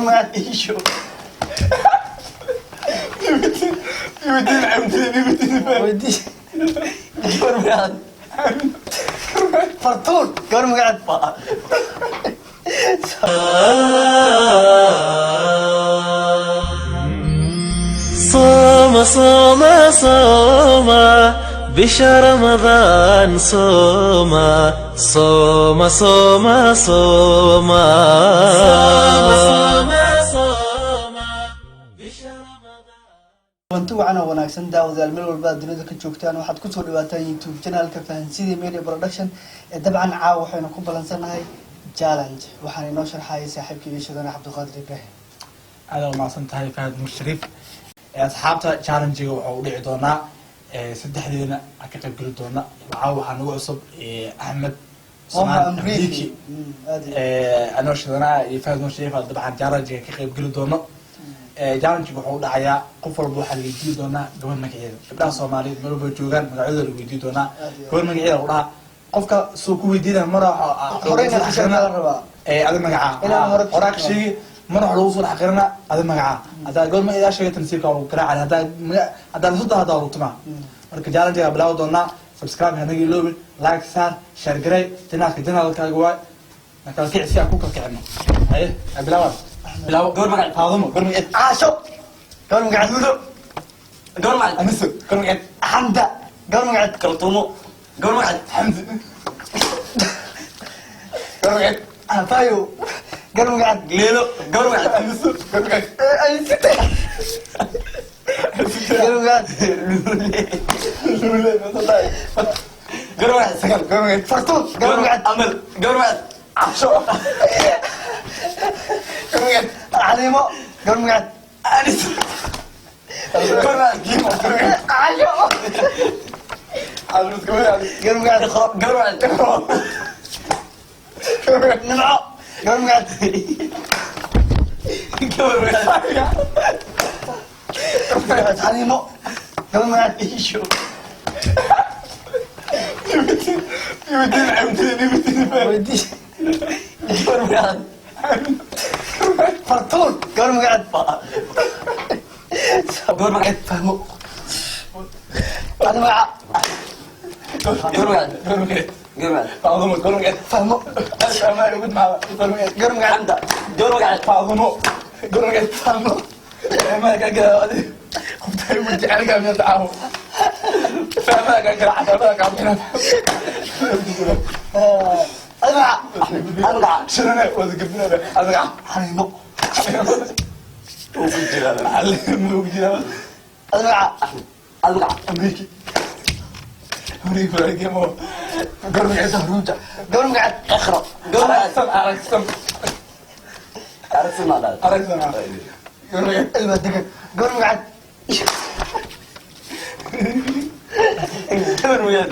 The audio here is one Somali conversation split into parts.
Magaceed Isho. Weydii. Gabar magaceed. Fartuun. Gabar magaceed. صوم صوم صوم بشهر رمضان صوم صوم صوم صوم صوم صوم بشهر رمضان. Wanti wacan oo wanaagsan, daawadayaal, meel walba aad dunida ka joogtaan, waxaad kusoo dhawaataan YouTube channelka Fahansidii Media Production. Ee dabcan caawa waxaynu ku ballansanahay challenge. Waxaana inoo sharxayay saaxiibkayga Shadana Cabdiqaadir Ibraahim. Aada umahadsan tahay, Fahad Nur Shariif. Asxaabta, challenge-ga wuxuu u dhici doonaa saddexdeena aan ka qayb geli doona. Caawa waxaa nagu cusub Axmed Oha Usmaan Amriiki. Amriiki. Aad iyo aad. Anoo Shidanaa iyo Fahad Nur Shariif aa dabcan challenge-ga ka qayb geli doono. Challenge-ga wuxuu u dhacayaa qof walba waxaa la weydiin doonaa gabar magaceeda. Gabdhaha Soomaaliyeed meel walba joogaan magacyadooda la weydiin doonaa. Aad iyo aad. Gabar magaceeda lagu dhahaa, qofka soo ku weydiinaya mara Hore inaad ka sheegtaa la rabaa. Adi magacaa Inaan hore ka horaa ka sheegto. sheegi, mana wax lagu soo dhex qirina adi magacaa. Haddaa gabar magaceeda sheegata, nasiibka waa lagu garaacay. Haddaa haddaa lasu daa, haddaa lagu tumaa. Marka challenge-ga bilaawi doonaa. Subscribe hanaga iloobin, like saar, share garay. Channelka channelkaaga waay, nakala kici si aan ku kala kicino. Haye, bilaawa, bilaawo. Gabar magaceed. Faadumo, gabar magaceed. Caasho. Gabar magaceed. Lulo. Gabar magaceed. Aniso, gabar magaceed. Xamda. Gabar magaceed. Kaltuumo. Gabar magaceed. Xamdi, gabar magaceed. Fayo. Gabar magaceed. Leelo. Gabar magaceed. Aniso, gabar magaceed. Aysite. Gabar magaceed. Lule. Lule, masaday. Gabar magaceed. Sagal, gabar magaceed. Fartuun. Gabar magaceed. Amal. Gabar magaceed. Casho, gabar magaceed. Caliimo. Gabar magaceed. Anis. Gabar magaceed. Gimo, gabar magaceed. Caasho. Cabdul, gabar magaceed. Gabar magaceed. Iqra. Gabar magaceed. Gabar magaceed. Nimco. Gabar magaceed. Gabar magaceed. Caliimo. Gabar magaceed. Isho. Weydii. Gabar magaceed. Fartuun. Gabar magaceed. Gabar magaceed. Fahmo. Adi magaca. Gabar magaceed. Gabar magaceed. Fahmo. Gabar magaceed. Xamda. Gabar magaceed. Fahmo. Adi magaca. Adi magaca. Xaliimo. Uu ku jiraa. Adi magaca. Adi magaca. Gabar magaceed. Iqra. Gabar magaceed. Aragsan maa dhahday. Ilma degan. Gabar magaceed. Gabar magaceed.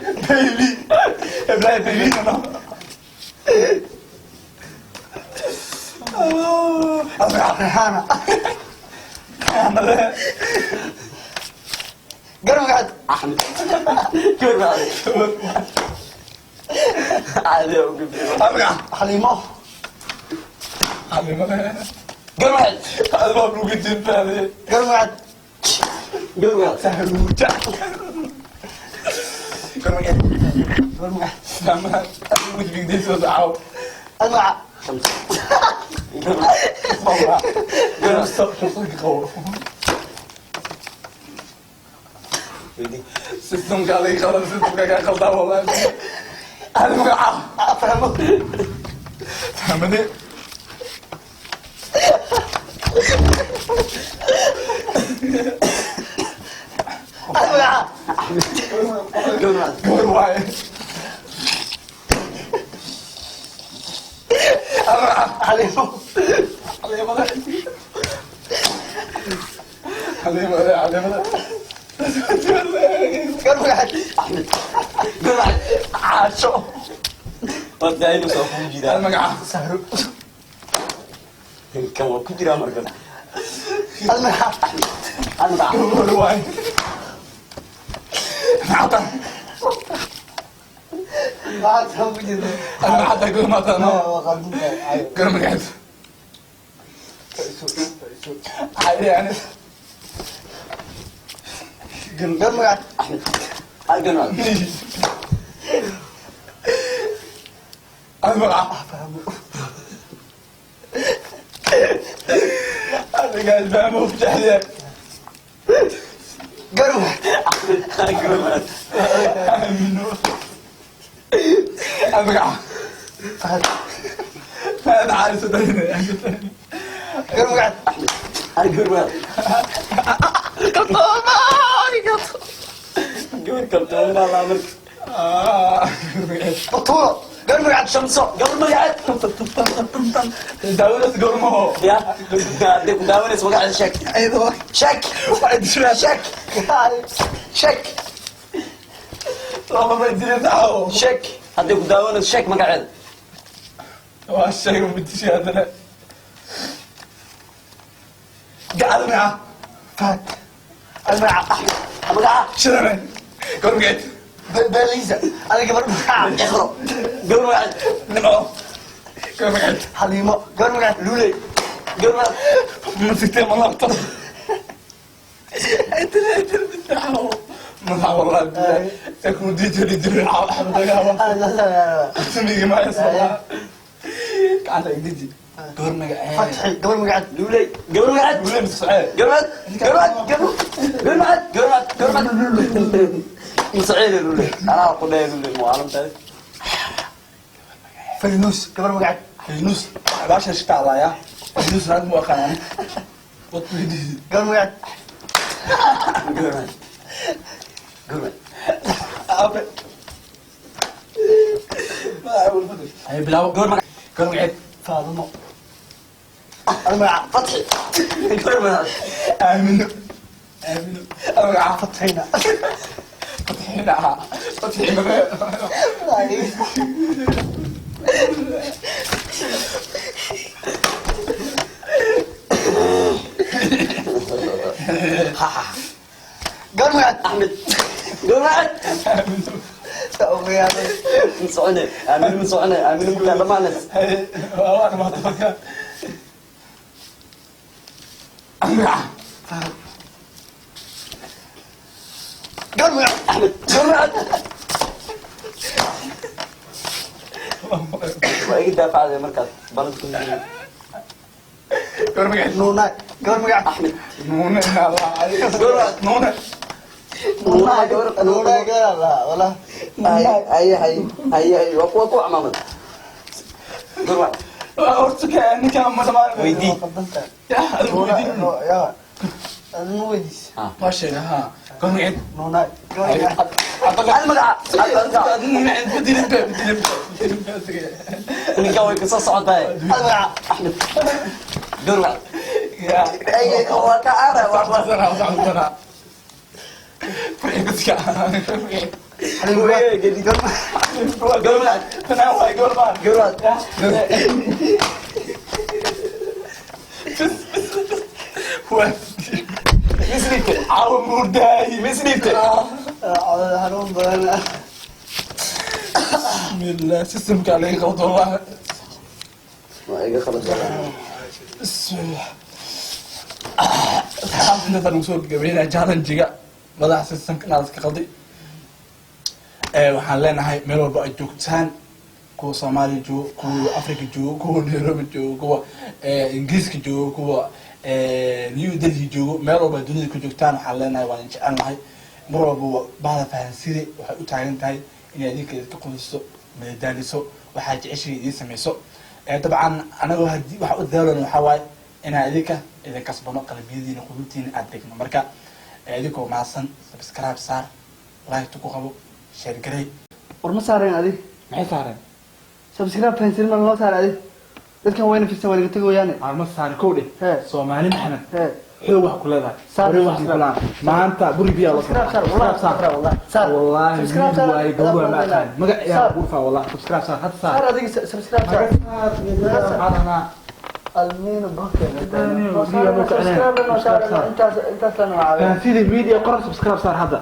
Rihanna. Gabar magaceed. Axmed. Gabar magaceed. Caadi aa u gudbay. Xaliimo. Gabar magaceed. Gabar magaceed. Gabar magaceed. Gabar magaceed. Adi magaca. Shams. Gabar magaceed. Weydii. Fahmo. Adi magaca. Gabar magaceed. Xaliimo. Gabar magaceed. Axmed. Gabar magaceed. Caasho. Waa daa'im soo kugu jiraa. Sahro. Kan waa ku jiraa markan. Adi magaca. Adi magaca. Maxaad soo ku jirtaa? Waa qaldan tahay. Faiso, Faiso. Yani Gabar magaceed. Axmed. Hal gabar magaceed. Adi magaca. Fahmo. Adigaas fahmo ku jecel. Gabar magaceed. Axmed. Hal gabar magaceed. Aamino. Adi magaca. Fahad. Fahad caali soo darinaya. Gabar magaceed. Axmed. Hal gabar magaceed. Gabar kaltoon baa laa marka. Batuulo. Gabar magaceed. Shamso. Gabar magaceed. Daawadas goormaho. Ya. Hadday ku daawanayso magaceeda sheeg. Ayadoo. Sheeg. Waxay dishaa. Sheeg. Sheeg. Lama bay dilaysaa. Sheeg. Hadday ku daawanayso sheeg magaceeda. Waa sheega ma dishay haddana. Gacada magaca. Fahad. Adi magaca. Axmed. Magaca. Shidane. Gabar magaceed. Beeliisa. Adi gabar magaca. Iqro. Gabar magaceed. Nimco. Gabar magaceed. Xaliimo. Gabar magaceed. Luley. Gabar magaceed. Ma sigtee ma laabto. Inta la inta la bitaxo. Madax wallahi billahi. Ku diiday diiday Axmed dagaal. Samiga ma soo. Gacanta igdiji. Gabar magaceed. Fatxi. Gabar magaceed. Luley. Gabar magaceed. Luley mise Saciid. Gabar magaceed. Gabar magaceed. Gabar magaceed. Gabar magaceed. Masaciid Luley. Anaa ku dhahay Luley mucaalamtahay. Faynuus. Gabar magaceed. Yunus. Baasha shita allaaya. Yunus naag mu aqaan. Wad weydiisay. Gabar magaceed. Gabar magaceed. Gabar magaceed. Aabe. Ay bilaw. Gabar magaceed. Gabar magaceed. Faadumo. Adi magaca. Fatxi. Gabar magaceed. Aamino. Aamino. Magaca. Fatxina. Fatxina. Fatxi magaceed. Gabar magaceed. Axmed. Gabar magaceed. Aamino. Saa ugu yaabay. Ma soconay. Aamino ma soconay. Aamino markaa dhammaanays. Waa dhamaatay marka. Magaca. Fahad. Gabar magaceed. Axmed. Gabar magaceed. Waa iga daafacday markaas. Balanta ku jirin. Gabar magaceed. Nuunaay. Gabar magaceed. Axmed. Nuune Allah. Gabar magaceed. Nuune. Nuunaay gabar. Nuunaay gabar la wala. Ay ay ay ay ay waa kuwa ku camaamad. Gabar magaceed. Horta ka ninkaan ma dhamaan. Weydii. Qaldanta. Ya, adigu Nuunaay. weydii. Ya. Adigu ma weydiis. Waa sheega ha. Gabar magaceed. Nuunaay. Gabar magaceed. Hal magaca. Hal magaca. Ninkaan way kasoo socotaay. Adi magaca. Axmed. Gabar magaceed. Ay waa ka aara waa waa. Xaliimo. Gabar magaceed. Gabar magaceed. Misliibte. Codad xanuun badan. Waa iga khaldan. Madaxa sistamka inaad iska qalday. Waxaan leenahay meel walba ay joogtaan, kuwa Soomaaliya joogo, kuwa Africa joogo, kuwa Nairobi joogo, kuwa Ingiriiska joogo, kuwa New Delhi joogo, meel walba ay dunida ku joogtaan, waxaan leenahay waan jecelnahay. Mar walba bahda fahanside waxay u taagan tahay inay idinka idinka qudiso, madadaaliso, waxaa jeceshiga idiin samayso. Dabcan anagoo haddii waxa u dadaalona waxaa waaye inaan idinka idin kasbano qalbiyadiina, qulubtiina aad degno. Marka idinkoo mahadsan, subscribe saar, like ku qabo, share garey. War ma saareen adi. Maxay saareen? Subscribe fahansin ma loo saaray adi. Dadkan wayna firsan waa laga tegayaane. Aan ma saarin kow dheh. Hee. Soomaali Maxamed Hee. xoog wax ku leedahay. Saar. Hore wax ku leedahay. Maanta guri biyaa loo Subscribe saar, wallahi saar. wallahi. Saar. Wallahi Subscribe saar. waaye gabadha ma aqaan magac Saar. yaa gurfa wallahi. Subscribe saar hadda, saar. Saar adiga subscribe saar. Saar. Almiino boke. Almiino, biyo ma kicinayo. Subscribe lana saar. Intaas lana caawiyo. Fahansida media qor, subscribe saar hadda.